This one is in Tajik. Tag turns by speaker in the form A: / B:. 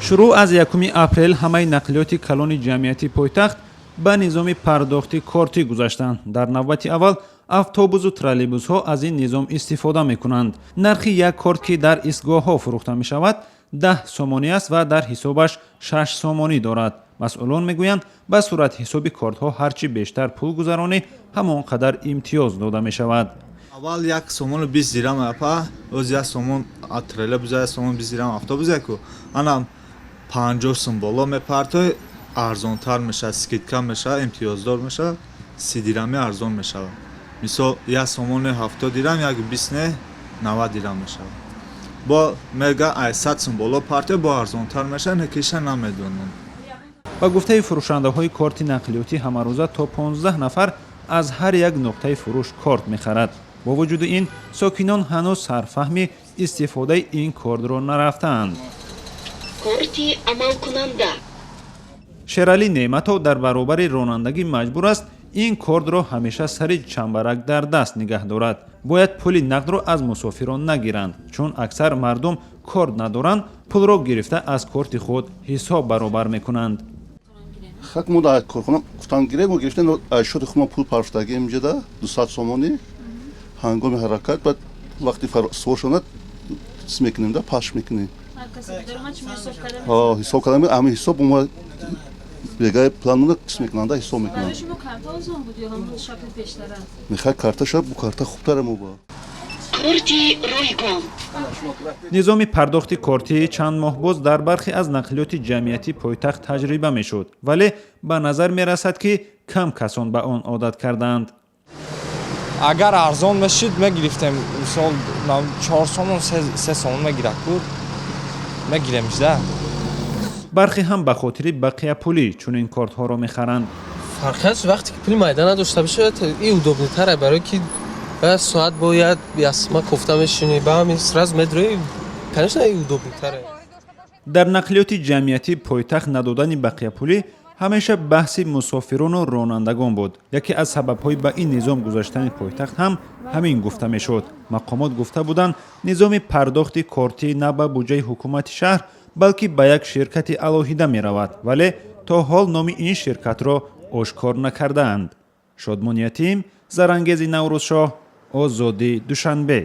A: Шурӯъ аз 1 апрел ҳамаи нақлиёти калони ҷамъияти пойтахт ба низоми пардохти кортӣ гузаштанд. Дар навбати аввал автобусу троллейбусҳо аз ин низом истифода мекунанд. Нархи як корт, ки дар истгоҳҳо фурӯхта мешавад, 10 сомонӣ аст ва дар ҳисобаш 6 сомонӣ дорад. Масъулон мегӯянд, ба суратҳисоби кортҳо ҳар чӣ бештар пул гузаронӣ, ҳамон қадар имтиёз дода мешавад.
B: Аввал 1 сомону 20 дирам апа, оз 1 сомон троллейбус, 1 сомон 20 дирам автобус яку. Анам 50 сум боло мепартой, арзонтар мешавад, скидка мешавад, имтиёздор мешавад, 30 дирами арзон мешавад. Мисол, 1 сомони 70 дирам, як бист не, 90 дирам мешавад. Бо мега ай 100 сум боло партой, бо арзонтар мешавад, некиша намедонам.
A: Ба гуфтаи фурӯшандаҳои корти нақлиётӣ, ҳамарӯза то 15 нафар аз ҳар як нуқтаи фурӯш корт мехарад. Бо вуҷуди ин, сокинон ҳанӯз сарфаҳми истифодаи ин кортро нарафтаанд.
C: Корти амалкунанда.
A: Шералӣ Неъматов дар баробари ронандагӣ маҷбур аст ин кортро ҳамеша сари чамбарак дар даст нигаҳ дорад. Бояд пули нақдро аз мусофирон нагиранд, чун аксар мардум корт надоранд, пулро гирифта аз корти худ ҳисоб баробар мекунанд.
D: Хак мо дар корхона гуфтан гирем, мо гирифтем, шоти худ мо пул парфтагем инҷода 200 сомонӣ. Ҳангоми ҳаракат, баъд вақти сувор шонад, чиз мекунем да, пахш мекунем, ҳисоб карда, ҳамин ҳисоб мо бегаи планона чиз мекунанда, ҳисоб мекунанд. Мехоҳад карта шавад, бу карта хубтара мо ба.
C: Корти ройгон.
A: Низоми пардохти кортӣ чанд моҳ боз дар бархе аз нақлиёти ҷамъиятии пойтахт таҷриба мешуд, вале ба назар мерасад, ки кам касон ба он одат кардаанд.
E: Агар арзон мешид, мегирифтем. Мисол, 4 сомон, 3 сомон мегирад ку, мегиремш да.
A: Бархе ҳам ба хотири бақияпулӣ чунин кортҳоро мехаранд.
F: Фарқиятш, вақте ки пули майда надошта бошад, и удобный таре, барое ки ба соат бояд ясма кофта мешинӣ, ба ҳамин сразу медрои, конечно, и удобный таре.
A: Дар нақлиёти ҷамъиятии пойтахт надодани бақияпулӣ ҳамеша баҳси мусофирону ронандагон буд. Яке аз сабабҳои ба ин низом гузаштани пойтахт ҳам ҳамин гуфта мешуд. Мақомот гуфта буданд, низоми пардохти кортӣ на ба буҷаи ҳукумати шаҳр, балки ба як ширкати алоҳида меравад, вале то ҳол номи ин ширкатро ошкор накардаанд. Шодмон Ятим, Зарангези Наврӯзшоҳ, Озодӣ, Душанбе.